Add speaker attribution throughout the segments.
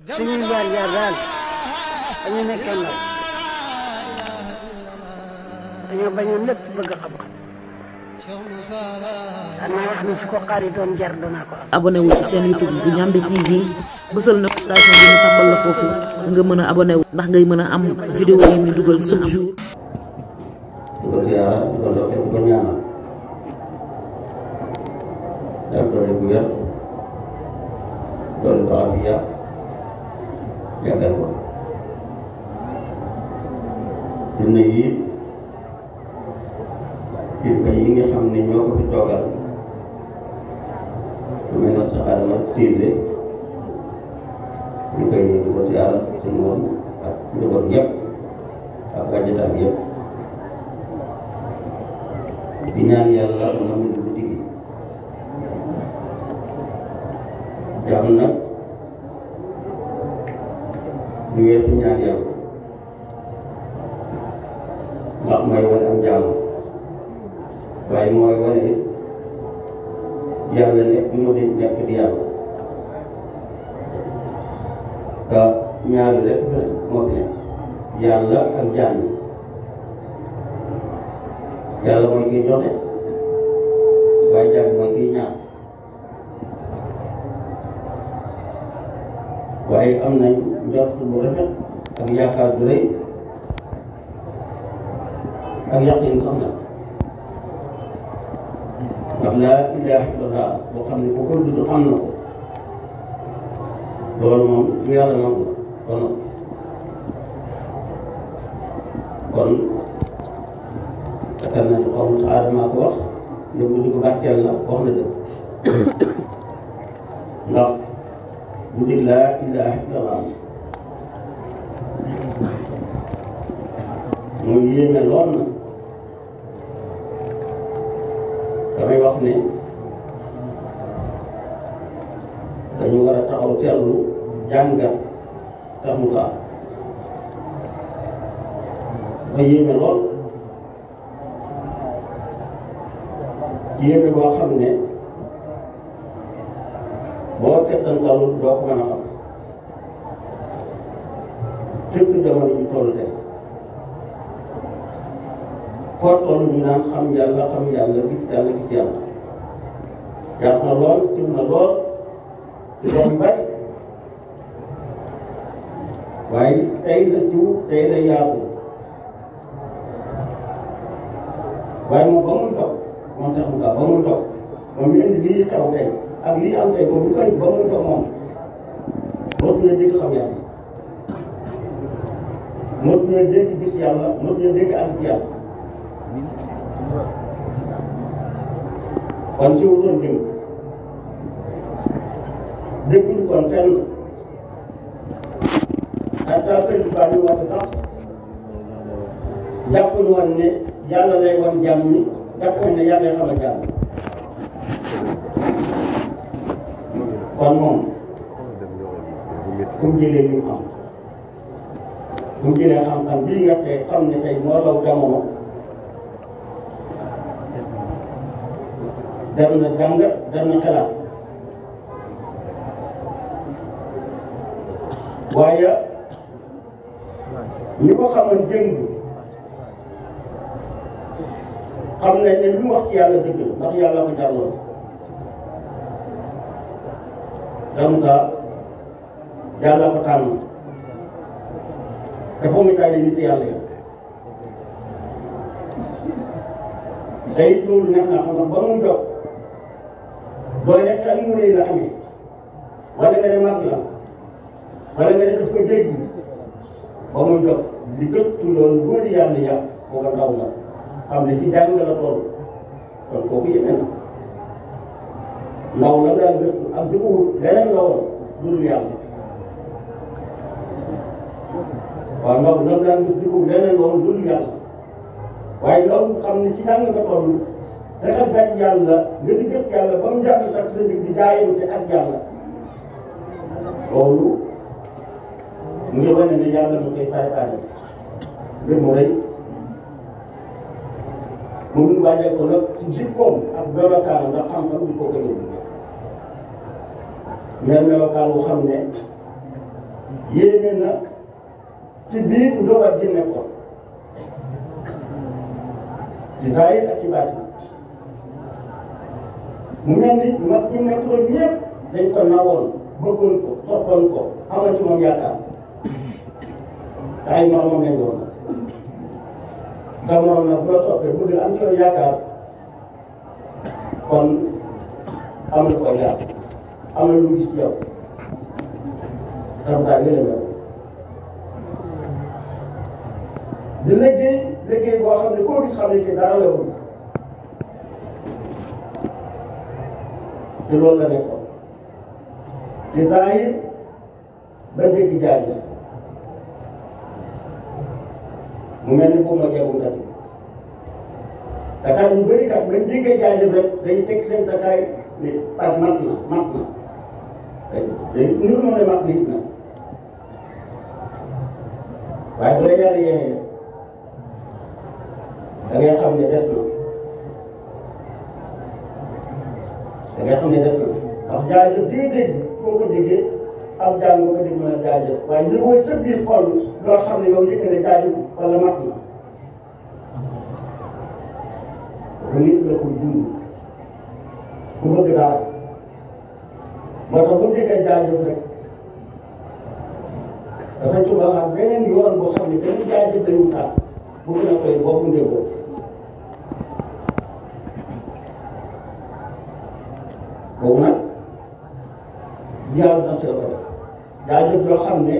Speaker 1: suñuy jaar-jaar daal dañu nekkee ndaw dañoo bañoon lépp bëgg xam-xam xanaa wax ni su ko xaari doon jar danaa ko am.
Speaker 2: abonné wu ci seen YouTube bu Ndiamé TV bësal notification bi ñu tàmbal la foofu nga mën a abonné wu ndax ngay mën a am vidéo yi ñu dugal chaque jour.
Speaker 3: di ko ziyaara di ko doxee di ko ñaanal def doole bu wér doole ko afiya yàggal ko dina yi kilifa yi nga xam ne ñoo ko fi toogal lu mel ne sa Adama Siise ñu koy di ko ziyaara si moom ak njaboot yëpp ak wàjjataam yëpp di ñaan yàlla na mu dugg digg jàmm nag du weesu ñaan yàlla ndax mooy wane am jàmm waaye mooy wane it yàlla nekk mu di nekk di yàlla te ñaari rek moo fi nekk yàlla ak jàmm yàlla mooy kiy joxe waaye jàmm mooy kiy ñaan waaye am nañ njort bu rafet ak yaakaar bu rëy ak yaqin sax na ndax laa ilaaha illallaah boo xam ne bu ko dudd am na ko loolu moom su yàlla nangu kon yaakaar naa ne xaw ma Adama ko wax lépp di ko gàcceel la wax na dëgg ndax bu dig laa ilaaha illallaah muy yéeme lool na damay wax ne dañu war a taxaw teewlu jàngat tax mu ko am ba yéeme lool yéeme boo xam ne boo settantalul doo ko mën a xam tëkk jamono ñu toll tey foo toll ñu naan xam yàlla gis yàlla jàpp na lool tim na lool ci doom bari waaye tey la jiw tey la yaatu waaye moom ba muy toog moom tax mu ba muy toog moom indi lii xew tey ak lii am tey moom bu koy ba muy toog moom mootu na dégg xam yàlla mootu na dégg gis yàlla mootu na dégg ak yàlla kon ci wutoon jëm déggul kon fenn hatta kër gi baa ñu wàcc sax jàppuñu woon ne yàlla lay wan jàmm ñi jàppuñu ne yàlla lay xamal jàmm kon moom fu mu jëlee li mu am fu mu jëlee xam-xam bii nga tey xam ne tey moo raw jamono dem na jàngat dem na xalaat waaye ñi ko xamal jëng xam nañ ne lu mu wax ci yàlla dëgg la ndax yàlla ko jàlloon dem ka yàlla ko tànn te foo mu tànn nit yàlla ya day loolu neex na xam nga ba mu jóg booy rek ak yu rëy la amee wala nga ne mag la wala nga ne daf ko dégg ba mu jóg di gëstu loolu góor yàlla ya kooka ndaw la xam ne ci jàng la toll kon kooku yëme na ndaw la daan gëstu ak di ko wut leneen la woon dul yàlla waaw ndaw la daan gëstu di ko wut leneen la woon dul yàlla waaye loolu xam ne ci jàng nga toll da nga daj yàlla nga di gëf yàlla ba mu jàpp ak sa ndig di jaayante ak yàlla loolu mu ngi wane ne yàlla mu koy fay fay mbir mu rëy mu ngi bàyyee ko nag ci jikkoom ak melokaanam ndax xam-xam di ko ko yóbbu mel melokaan bu xam ne yéeme na ci biir ndoxat ji nekkoon ci zaahir ak ci baatin mu mel ni mag ñi nekkoon ñëpp dañ ko nawoon bëggoon ko toppoon ko amal ci moom yaakaar te ay moromam lañ woon te morom nag bu la toppee bëgg am ci yow yaakaar kon am na ko jaar am na lu gis ci yow tam daa gën a di liggéey boo xam ne koo gis xam ne que dara la woon te loolu la nekkoon ci zaahir ba dégg jaajëf mu mel ni boobu ma jeexul kat Dakar yu bëri kat bañ déggee jaajëf rek dañuy teg seen Dakar ni ak mat na day niru ma ne mat nit na waaye bu la yàlla yéexee da ngay xam ne des na da ngay xam ne des na ndax jaajëf di nga dégg foo ko déggee am jàng nga ko dégg mën a jaajëf waaye li mooy sa biir xol loo xam ne yow yëg ne jaajëf wala mat na bu nit la ko dund ku bëgg daal moo tax bu déggee jaajëf rek dafa ci ba xam beneen yoon boo xam ne beneen jaajëf dañu taal bëgg na koy bokk ndéggoo boobu nag yàlla na see ko def jaajëf yoo xam ne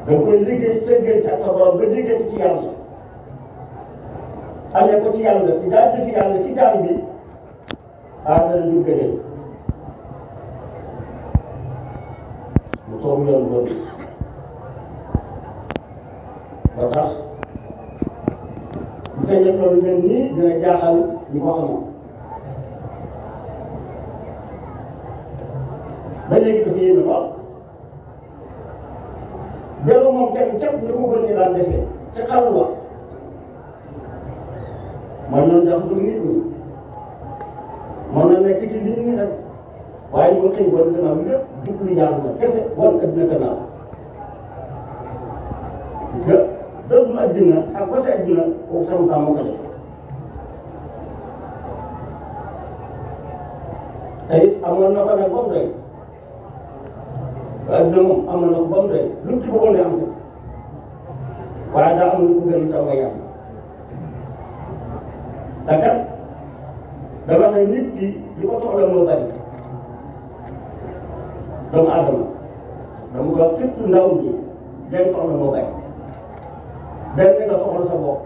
Speaker 3: da nga koy liggéey sa diggante ak sa borom ba liggéey ci yàlla amee ko ci yàlla ci jaajëf yàlla ci jaam bi dana ñu gëneel mu toog yoon boobu ba tax bu fekkee loolu mel nii dina jaaxal ñu ko xamoon ba léegi dafa yéeme lool jarul moom kenn képp ni ko gën ñu daan defee ci xarul wax man noonu jaxatul nit ñi mën na nekk ci nit ñi rek waaye ñu xëy wan gannaaw lépp jublu yàlla kese wan addina gannaaw nga dëgg addina ak ba sa addina kooku sama kaa moo ko def te it amoon na ko nag ba mu doy addina moom amoon na ko ba mu doy lu mu ci bëggoon am ko waaye daa am lu ko gën taw nga yàlla dakat dama ne nit ki li ko soxla moo bari doomu aadama dama ko surtout ndaw ñi leen soxla moo bari benn nga soxla sa bopp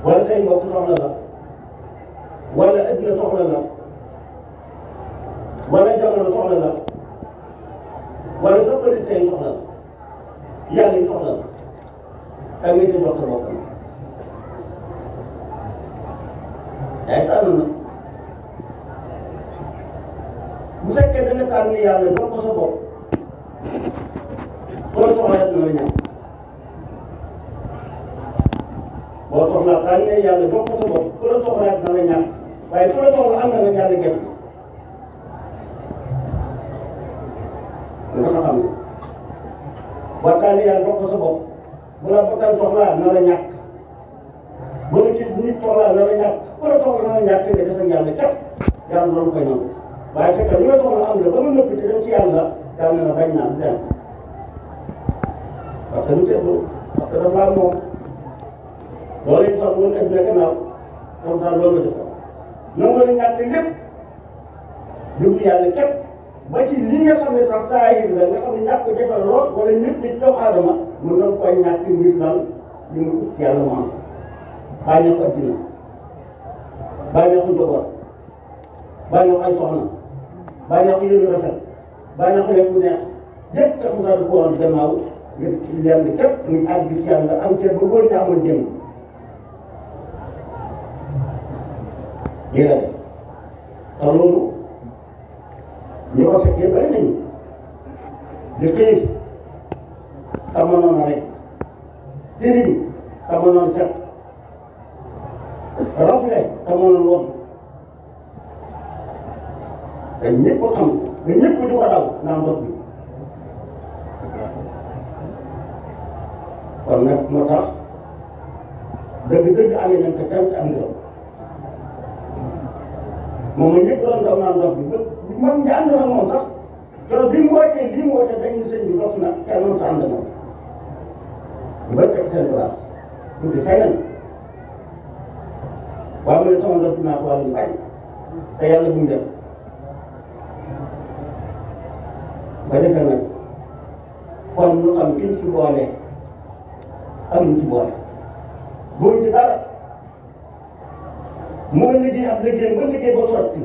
Speaker 3: wala say mbokk soxla la wala addina soxla la wala jamono soxla la wala sa politicien soxla la yàlla yi soxla la ak nga ci jox sa bopp yaay tànn na bu fekkee da nga tànn yàlla jox ko sa bopp boo soxlaa dina la ñàkk boo soxlaa tànn yàlla jox ko sa bopp ku la soxlaa dina la ñàkk waaye ku la soxla am na nag yàlla gën nga xam ne boo tànn yàlla jox ko sa bopp bu la bakkan soxlaa dina la ñàkk bu la ci nit soxlaa dina la ñàkk ku la soxla dina la ñàkk nga des ak yàlla képp yàlla loolu koy nangu waaye fekk li nga soxla am la ba nga nëpp te dem ci yàlla yàlla na bañ naa du dem parce que lu teewlu parce que dafa am moom loolu it sax woon adduna gannaaw comme ça loolu la def nangu la ñàkk lépp jublu yàlla képp ba ci li nga xam ne sax saa yi la nga xam ne ñàkk ko defal lool wala nit ñi ci doomu aadama mën na koy ñàkk ngir lan li mu ut ci yàlla mu am bàyyi ko addina bàyyi ko njaboot bàyyi ko ay soxna bàyyi ko yëngu rafet bàyyi ko lekk bu neex yëpp tax mu daal di ko woon gannaaw ngir lenn képp muy àgg ci yàlla am ca ba góor ñi amoon jëm lii la def te loolu ñu ko fekkee bari nañu di xiif xamoon na rek tëriñ xamoon set rafle xamoon woon te ñëpp xam te ñëpp di ko daw naan ndox bi kon nag moo tax dëgg-dëgg amee nañ ko cant am ngërëm moom la ñëpp doon daw naan dox bi ba mag ñi ànd na moom sax keroog bi mu wootee lii mu wootee dañ ne sëñ bi dox na kenn mënut a ànd moom ñu bëri teg seen place tuuti xëy nañ waaye mu ne sama dox naa ko wàllu ñu bari te yàlla bu mu def ba defee nag kon ñu xam ki ñu ci boole ak ñu ci boole boobu ci dara moo liggéey ab liggéey ba liggéey ba sotti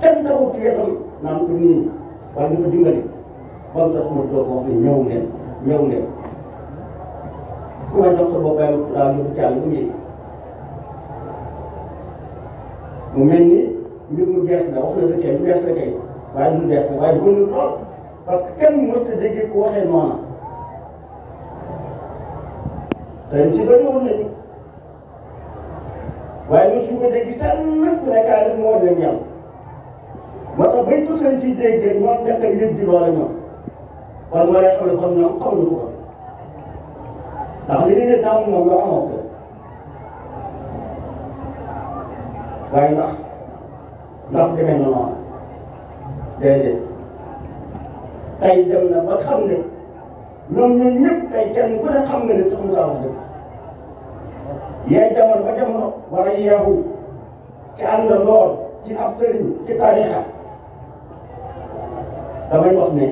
Speaker 3: kenn taxul ci wetam naan ko nii wala di ko dimbali ba mu tax ma doog wax ne ñëw leen ku ma jox sa bopp daal di ko càll bu njëkk mu mel ni mbir mu bees la wax na la kay lu bees la kay waaye lu bees la waaye gënul lool parce que kenn mënut a déggee ku waxee noona te ci bëri woon nañu waaye ñun suñu ko dégg sànn ku nekkaay rek moo leen ñam moo tax bañ ko seen ci dégg ñoom njëkk a yëg di loola ñoom kon moo lay xam ne kon ñoom xamuñu ko ndax li ñu ne daamu moom loo amoo ko waaye ndax demee na noonu déedéet tey dem na ba xam ne ñoom ñun ñëpp tey kenn ku ne xam nga ne sax mu saa wax dëgg yaay jamono ba jamono war a yeewu ci ànd lool ci ab sëriñ ci tarixa damay wax ne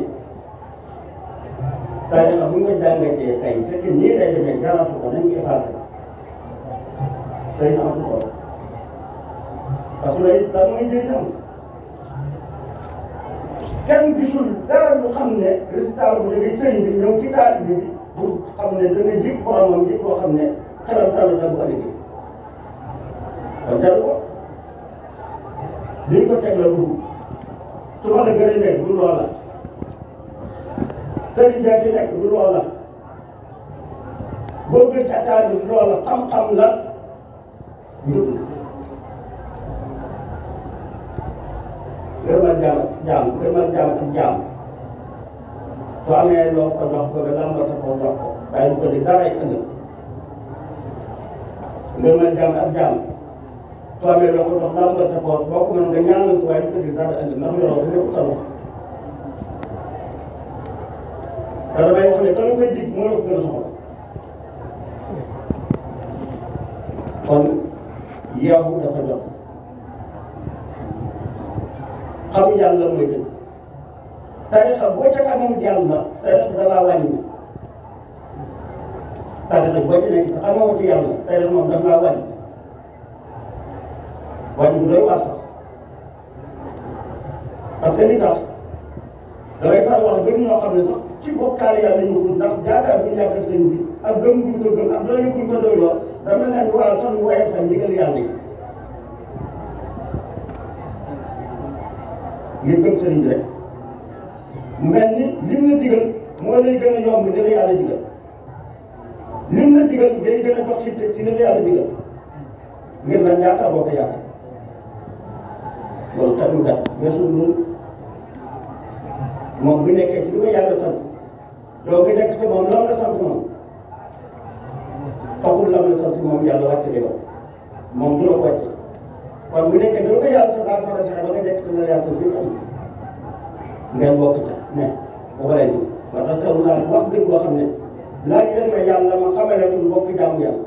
Speaker 3: tarixa bu ñu ko jàngatee tey fekk nii lay demee jaratu ko nañ ko effacé tey amatu ko parce que loolu daal mooy njëriñam kenn gisul dara lu xam ne résultat bu jógee sëriñ bi ñëw ci taalibe bi pour xam ne da nga jig boromam jig boo xam ne xelam tàll da bu ëllëgee kon jaru ko liñ ko teg la dugg su ma la gërëmee du loola sëriñ bi ci nekk du loola boo gën ci attaque bi du loola xam-xam la njub gërëmal jaam ak jaam soo amee loo ko jox ko ba lambal sa ko jox ko waaye bu ko di dara ay ëllëg gërëmal jaam ak jaam soo amee loo ko jox lambal sa ko boo ko mën nga ñaanal ko waaye bu ko di dara ëllëg ndax yoroo bu nekk sa loxo te damay wax ne ka la koy dig moo la ko gën a soxla kon yeewu dafa jot xam yàlla mooy dëgg tarixa boo ca xamul yàlla tarixa da laa wàññi tarixa boo ci nekk te xamoo ci yàlla tarixa moom daf laa wàññi wàññi bu doy waar sax parce que li tax damay faral wax bëri ñoo xam ne sax ci bokkaale yàlla ñu ko ndax jaakaar bu ñu yaakaar sëñ bi ak gëm guñ ko gëm ak doole guñ ko doyloo dama leen waral sax ñu woyee fa ndigal yàlla yi ngir gëm sëriñ bi rek mel ni lim la digal moo lay gën a yomb ni la yàlla digal lim la digal ngay gën a dox ci li la yàlla digal ngir lan yaakaar boo ko yaakaar loolu tamit kat weesu loolu moom bu nekkee ci li ko yàlla sant doo ko nekk ci moom lam la sant moom taxul lam la sant moom yàlla wàcc li moom du la ko wàcc kon bu nekkee doo ko yàlla sant daal fexe ba nga nekk ci la yàlla sant fi am ngeen bokk ca mais bu ko leen moo tax taw naa wax dëgg boo xam ne laaj leen ma yàlla ma xamale ko mbokk jaamu yàlla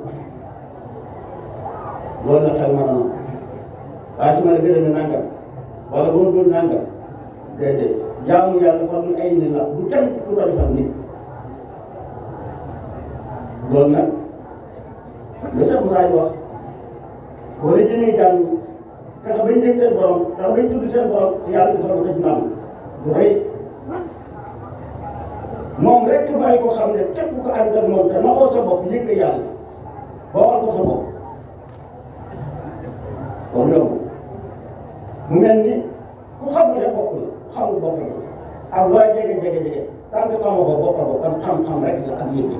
Speaker 3: loolu la xel ma noonu waaye su ma la gërëmee nangam wala boo dul nangam déedéet jaamu yàlla kon ay nit la du kenn ku ko defal nit loolu nag lu sax Moussa wax wala jëmee jàng fexe bañ yëg seen borom fexe bañ tudd seen borom yàlla defal ko def ndam du rëy moom rek may ko xam ne képp ku ànd ak moom te naxoo sa bopp yëg yàlla waxal ko sa bopp kon loolu mu mel ni ku xamul rek bokk la ku xamul bokk la ak looy jege tant que xamoo ko bokk ko kon xam-xam rek la ak yëg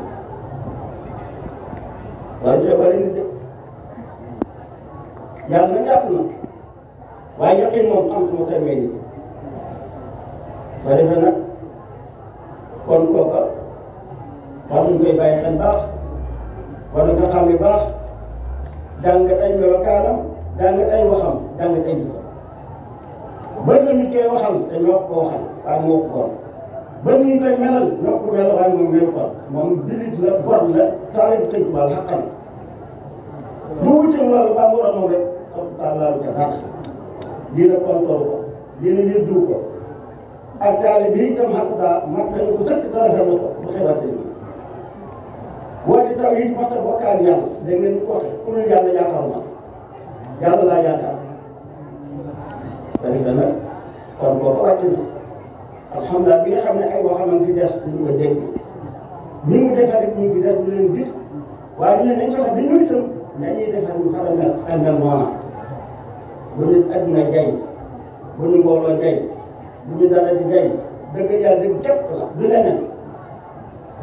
Speaker 3: waaye ci bari nit de yàlla na jàpp na waaye yaqin moom xam-xam tey may nit ba defee nag kon kooka war nañ koy bàyyi xel baax war nañ ko xam ne baax jàngat ay melokaanam jàngat ay waxam jàngat ay jikko bëri na nit koy waxal te ñoo ko waxal waaye moo ko kon bëri na ñu koy melal ñoo ko melal waaye moom melu kon moom jullit la bor la saale bi tënk wàll xaqan bu wuteem loolu baa mu moom rek tàllaalu ca dara dina kontoor ko dina yëddu ko ak taale bi itam xaq daa mat nañu ko sëkk dara xel na ko bu xewaate ni woote taw yi mas a bokkaal yàlla dégg ngeen ko waxee ku dul yàlla yaakaar ma yàlla laa yaakaar tamit nag kon kooku wàcc na alhamdulilah bi nga xam ne ay waxam a ngi des ñu ko dégg ñi mu defar it ñu ngi des ñu leen gis waaye ñu ne nañ fexe bi ñu itam nañuy defar ñu xaral mel ak mel noona bu ñu adduna jay bu ñu mbooloo jay bu ñu dara di jay dëgg yàlla dëgg képp la du leneen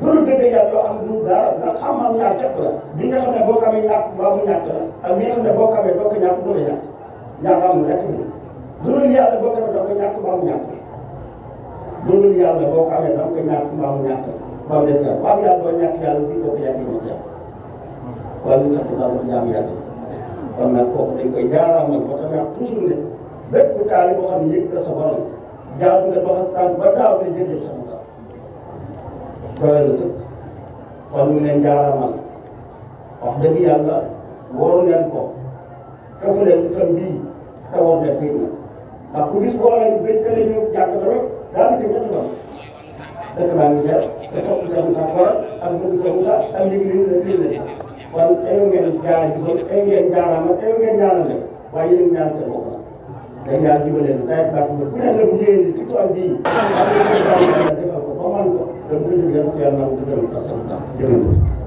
Speaker 3: loolu dëgg yàlla loo xam du dara ndax xam-xam ñaar képp la bi nga xam ne boo xamee ñàkk mbaa mu ñàkk la ak bi nga xam ne boo xamee doo ko ñàkk du la ñàkk ñàkk amul rek loolu yàlla boo xamee doo ko ñàkk mbaa mu ñàkk loolu yàlla boo xamee doo ko ñàkk mbaa mu ñàkk mbaa mu des waaw yàlla doo ñàkk yàlla fii doo ko yàgg ñu jeex wala ñu sax daal di jaam yàlla kon nag kooku dañ koy jaaraamal ba tamit toujours ne bépp taali boo xam ne yëg nga sa borom jaamu nga doxal tànk ba daaw te jëndee sa borom doyal la sëkk kon ñu leen jaaraamal wax dëgg yàlla waru leen ko defu leen sën bii te war leen fii na ndax ku gis boole bi béy tële ñu jàpp na rek daanaka ñetti fan dëkk baa ngi jeex te topp seen sa borom ak bëgg sa musa ak liggéey lii la kon teew ngeen jaar ji ko teew ngeen jaaraamal teew ngeen ñaanal waaye yéen ñaan seen bopp la dañ ñaan jibaleen tayet baax nga ku ne la bu jëyee ci tool bii defal ko ba man ko da bu ko jógee yàlla na ko dëggal parce que jërëjëf